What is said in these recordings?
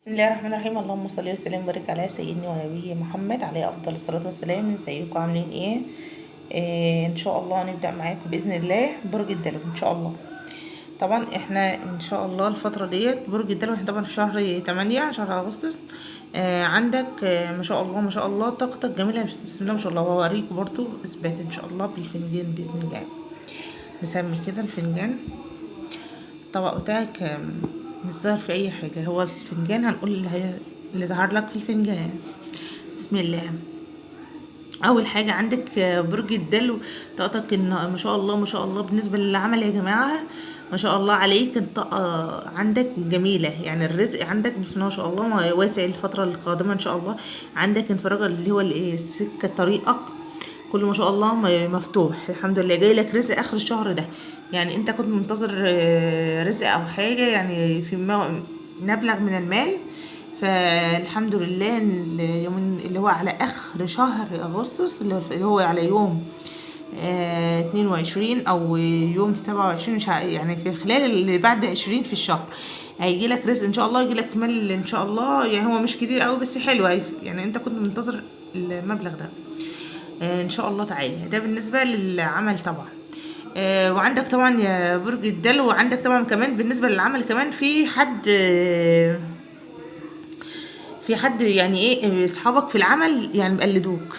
بسم الله الرحمن الرحيم. اللهم صل وسلم وبارك على سيدنا ونبينا محمد عليه افضل الصلاة والسلام. ازيكم عاملين ايه؟ ان شاء الله هنبدا معاكم باذن الله برج الدلو ان شاء الله. طبعا احنا ان شاء الله الفترة ديت برج الدلو، احنا طبعا في شهر 8 شهر اغسطس. عندك ما شاء الله ما شاء الله طاقتك جميلة، بسم الله ما شاء الله. وهوريكم برضو اثبات ان شاء الله بالفنجان باذن الله. نسمي كده الفنجان، الطبق بتاعك مش ظاهر في اي حاجة، هو الفنجان هنقول اللي ظهر لك في الفنجان. بسم الله. اول حاجة عندك برج الدلو، طاقتك ان ما شاء الله ما شاء الله بالنسبة للعمل يا جماعة ما شاء الله عليك، الطاقة عندك جميلة، يعني الرزق عندك بسم الله ما شاء الله واسع الفترة القادمة ان شاء الله. عندك انفراج اللي هو السكة طريقك كله ما شاء الله مفتوح الحمد لله. جاي لك رزق اخر الشهر ده، يعني انت كنت منتظر رزق او حاجة يعني في مبلغ من المال، فالحمد لله اليوم اللي هو على اخر شهر اغسطس اللي هو على يوم 22 او يوم 27، مش يعني في خلال اللي بعد 20 في الشهر هيجي لك رزق ان شاء الله، يجي لك مال ان شاء الله. يعني هو مش كتير قوي بس حلو، يعني انت كنت منتظر المبلغ ده ان شاء الله تعالى. ده بالنسبة للعمل طبعا. وعندك طبعا يا برج الدلو، وعندك طبعا كمان بالنسبة للعمل كمان في حد، في حد يعني ايه اصحابك في العمل يعني بيقلدوك،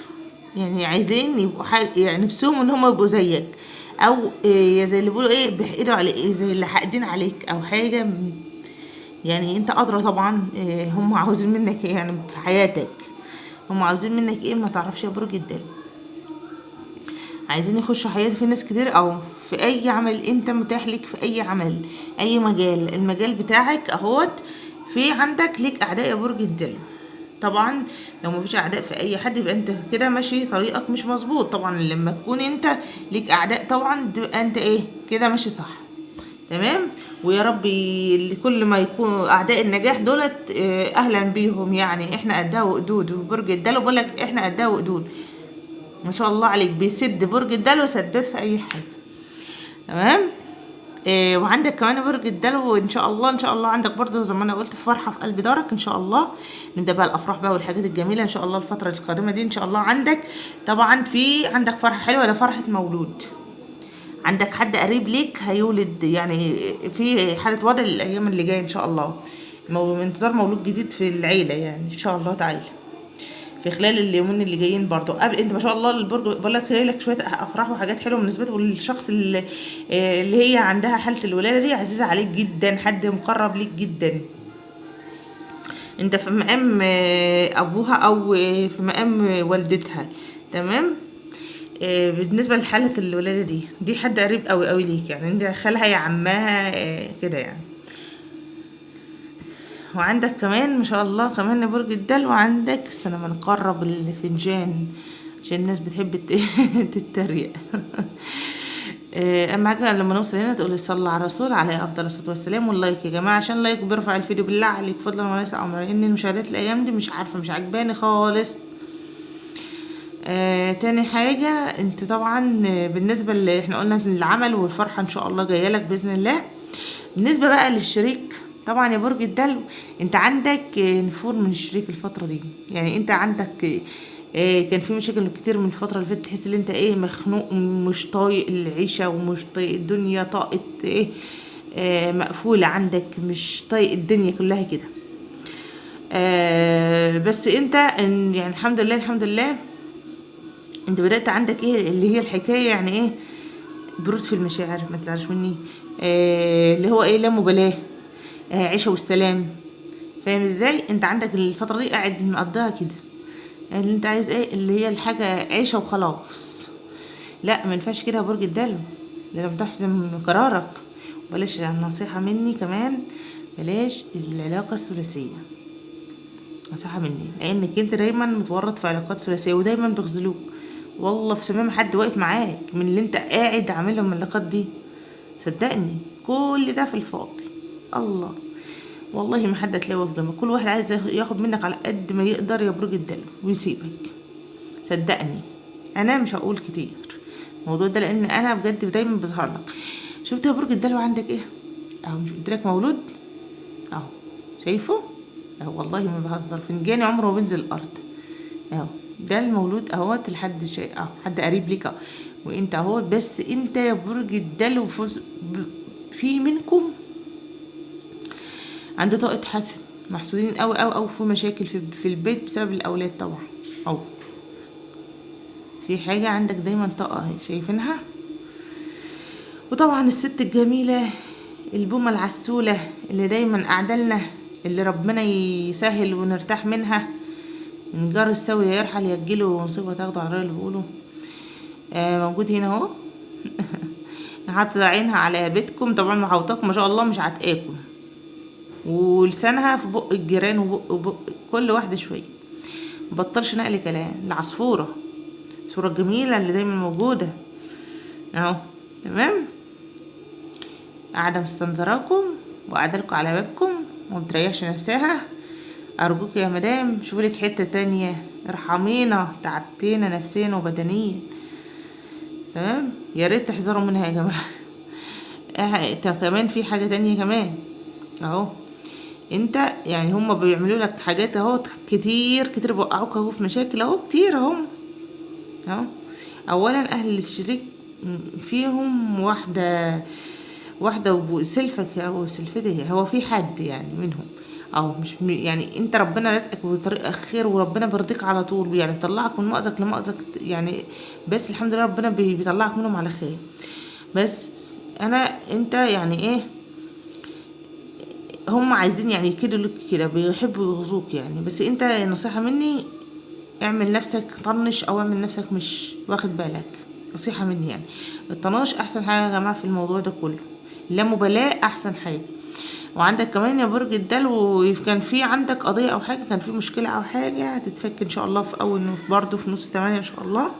يعني عايزين يبقوا حاجة، يعني نفسهم ان هم يبقوا زيك، او زي اللي بيقولوا ايه بيحقدوا عليك، زي اللي حاقدين عليك او حاجة، يعني انت ادرى طبعا هم عاوزين منك ايه يعني في حياتك، هم عاوزين منك ايه ما تعرفش يا برج الدلو. عايزين يخشوا حياتك في ناس كتير، او في اي عمل انت متاح ليك، في اي عمل اي مجال، المجال بتاعك اهوت في عندك ليك اعداء يا برج الدلو. طبعا لو مفيش اعداء في اي حد يبقى انت كده ماشي طريقك مش مظبوط. طبعا لما تكون انت ليك اعداء طبعا تبقى انت ايه كده ماشي صح تمام. ويا رب كل ما يكون اعداء النجاح دولت اهلا بيهم، يعني احنا قدها وقدود. وبرج الدلو بقولك احنا قدها وقدود ما شاء الله عليك، بيسد برج الدلو سداد في اي حاجة تمام. وعندك كمان برج الدلو ان شاء الله ان شاء الله عندك برضو زي ما انا قلت فرحه في قلب دارك ان شاء الله. نبدا بقى الافراح بقى والحاجات الجميلة ان شاء الله الفترة القادمة دي ان شاء الله. عندك طبعا في عندك فرحه حلوة، ده فرحه مولود، عندك حد قريب ليك هيولد، يعني في حاله وضع الايام اللي جاية ان شاء الله، انتظار مولود جديد في العيلة يعني ان شاء الله تعالى في خلال اليومين اللي جايين برضو. قبل انت ما شاء الله البرج بقول لك جاي لك شوية افراح وحاجات حلوة بالنسبة للشخص اللي هي عندها حاله الولادة دي، عزيزه عليك جدا، حد مقرب ليك جدا، انت في مقام ابوها او في مقام والدتها تمام. بالنسبة لحاله الولادة دي حد قريب قوي قوي ليك، يعني انت خالها يا عمها كده يعني. وعندك كمان ما شاء الله كمان برج الدلو، عندك استنى ما نقرب الفنجان عشان الناس بتحب تتريق. اما حاجة لما نوصل هنا تقول صلى على الرسول عليه افضل الصلاة والسلام، وال like يا جماعة عشان like بيرفع الفيديو بالله عليك فضلا وليس امرا، ان المشاهدات الايام دي مش عارفه مش عجباني خالص. تاني حاجة انت طبعا بالنسبة اللي احنا قلنا العمل والفرحه ان شاء الله جاية لك باذن الله. بالنسبة بقى للشريك طبعا يا برج الدلو، انت عندك نفور من الشريك الفترة دي، يعني انت عندك كان في مشاكل كتير من الفترة اللي فاتت، تحس ان انت ايه مخنوق، مش طايق العيشة ومش طايق الدنيا، طاقة ايه مقفولة عندك، مش طايق الدنيا كلها كده. بس انت يعني الحمد لله الحمد لله انت بدأت عندك ايه اللي هي الحكاية، يعني ايه برود في المشاعر، ما تزعلش مني، اللي هو ايه لا مبالاة، عيشة والسلام، فاهم ازاي؟ انت عندك الفترة دي قاعد مقضيها كده، اللي انت عايز ايه اللي هي الحاجة عيشة وخلاص. لا ما ينفعش كده يا برج الدلو، لازم تحزم قرارك. بلاش نصيحة مني كمان، بلاش العلاقة الثلاثية، نصيحة مني، لانك انت دايما متورط في علاقات ثلاثية ودايما بيخذلوك، والله في سمام حد واقف معاك من اللي انت قاعد عاملهم العلاقات دي، صدقني كل ده في الفاضي. الله والله ما حد هتلاقيه واقف جنبك، كل واحد عايز ياخد منك على قد ما يقدر يا برج الدلو ويسيبك، صدقني. انا مش هقول كتير الموضوع ده لان انا بجد دايما بظهر لك. شفت يا برج الدلو عندك ايه؟ اهو مش قلت لك مولود اهو، شايفه؟ اهو والله ما بهزر، فنجاني عمره ما بينزل الارض اهو. ده المولود اهوت لحد شيء اهو، حد قريب ليك اهو، وانت اهوت. بس انت يا برج الدلو في منكم عنده طاقة حسد، محسودين قوي قوي قوي، في مشاكل في البيت بسبب الاولاد طبعا. اهو في حاجة عندك دايما طاقة اهي شايفينها. وطبعا الست الجميلة البومة العسولة اللي دايما قاعدة لنا، اللي ربنا يسهل ونرتاح منها، من جار السوي يرحل يجيله ونصيبه تاخده على الراي اللي بيقوله. موجود هنا اهو. حاطه عينها على بيتكم طبعا، محوطاكم ما شاء الله، مش عتقاكم، ولسانها في بق الجيران وبق بق كل واحدة شوية، مبطلش نقل كلام. العصفوره، الصورة الجميلة اللي دايما موجودة اهو، تمام. قاعدة مستنظراكم وقاعدة لكم على بابكم ومبتريحش نفسها. ارجوك يا مدام شوفي لك حتة تانية، ارحمينا، تعبتينا نفسيا وبدنيا، تمام. يا ريت تحذروا منها يا جماعة. كمان في حاجة تانية كمان اهو، انت يعني هما بيعملوا لك حاجات اهو كتير كتير، بيوقعوك اهو في مشاكل اهو كتير اهو اهو. اولا اهل الشريك فيهم واحدة وسلفك او سلفتي، هو في حد يعني منهم او مش يعني انت ربنا رزقك بطريقة خير وربنا بيرضيك على طول، يعني طلعك من مأزق لمأزق يعني، بس الحمد لله ربنا بيطلعك منهم على خير. بس انا انت يعني ايه، هم عايزين يعني يكيدوا لك كده، بيحبوا يغزوك يعني. بس انت نصيحة مني، اعمل نفسك طنش او اعمل نفسك مش واخد بالك، نصيحة مني يعني. الطناش احسن حاجة يا جماعة في الموضوع ده كله، لا مبالاة احسن حاجة. وعندك كمان يا برج الدلو، كان في عندك قضية او حاجة، كان في مشكلة او حاجة، هتتفك ان شاء الله في اول برضه في نص 8 ان شاء الله.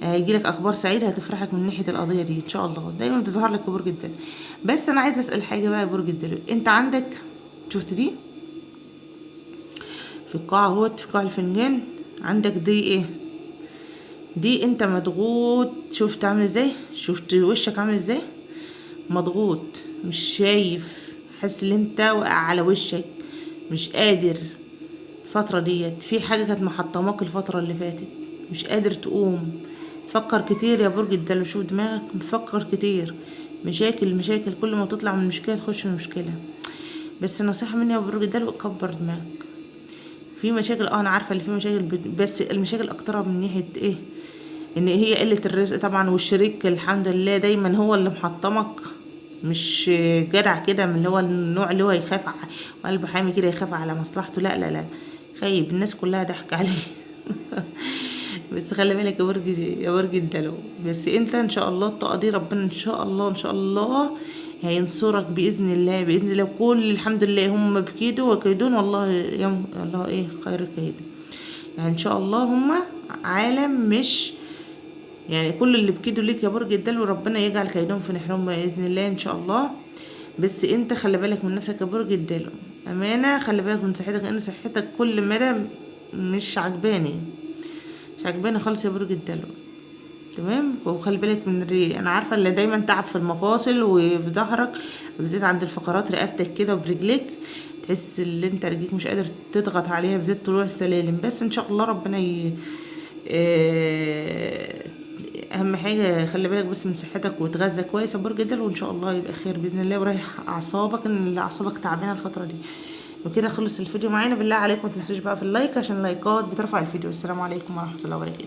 هيجيلك اخبار سعيدة هتفرحك من ناحية القضية دي ان شاء الله، دايما بتظهر لك يا برج الدلو. بس انا عايزه اسال حاجة بقى يا برج الدلو، انت عندك شفت دي في القاع اهوت، في قاع الفنجان عندك دي ايه دي؟ انت مضغوط، شفت عامل ازاي؟ شفت وشك عامل ازاي؟ مضغوط، مش شايف، حاسس ان انت واقع على وشك، مش قادر. الفترة ديت في حاجة كانت محطماك الفترة اللي فاتت، مش قادر تقوم، تفكر كتير يا برج الدلو، شوف دماغك مفكر كتير، مشاكل مشاكل، كل ما تطلع من مشكلة تخش في مشكلة. بس النصيحة مني يا برج الدلو، كبر دماغك في مشاكل. انا عارفة اللي في مشاكل، بس المشاكل اكترها من ناحية ايه؟ ان هي قلة الرزق طبعا، والشريك الحمد لله دايما هو اللي محطمك، مش جدع كده من اللي هو النوع اللي هو يخاف وقلبه حامي كده يخاف على مصلحته، لا لا لا، خايب، الناس كلها ضحك عليه. بس خلي بالك يا برج، يا برج الدلو. بس انت ان شاء الله الطاقة دي ربنا ان شاء الله ان شاء الله هينصرك باذن الله، باذن الله. كل الحمد لله هم بكيدوا وكيدون، والله يوم الله ايه خير كيد يعني ان شاء الله. هم عالم مش يعني كل اللي بكيدوا ليك يا برج الدلو ربنا يجعل كيدهم في نحرهم باذن الله ان شاء الله. بس انت خلي بالك من نفسك يا برج الدلو، امانه خلي بالك من صحتك، لان صحتك كل مدى مش عجباني، مش عجباني خالص يا برج الدلو، تمام. وخلي بالك من انا عارفه اللي دايما تعب في المفاصل وفي ظهرك، بالذات عند الفقرات، رقبتك كده وبرجليك، تحس ان انت رجليك مش قادر تضغط عليها، بالذات طلوع السلالم. بس ان شاء الله ربنا اهم حاجة خلي بالك بس من صحتك وتغذى كويس يا برج الدلو، وان شاء الله يبقى خير باذن الله. وريح اعصابك، ان اعصابك تعبانة الفترة دي. وكده خلص الفيديو معانا، بالله عليكم ما تنسوش بقى في ال like، عشان اللايكات بترفع الفيديو. السلام عليكم ورحمة الله وبركاته.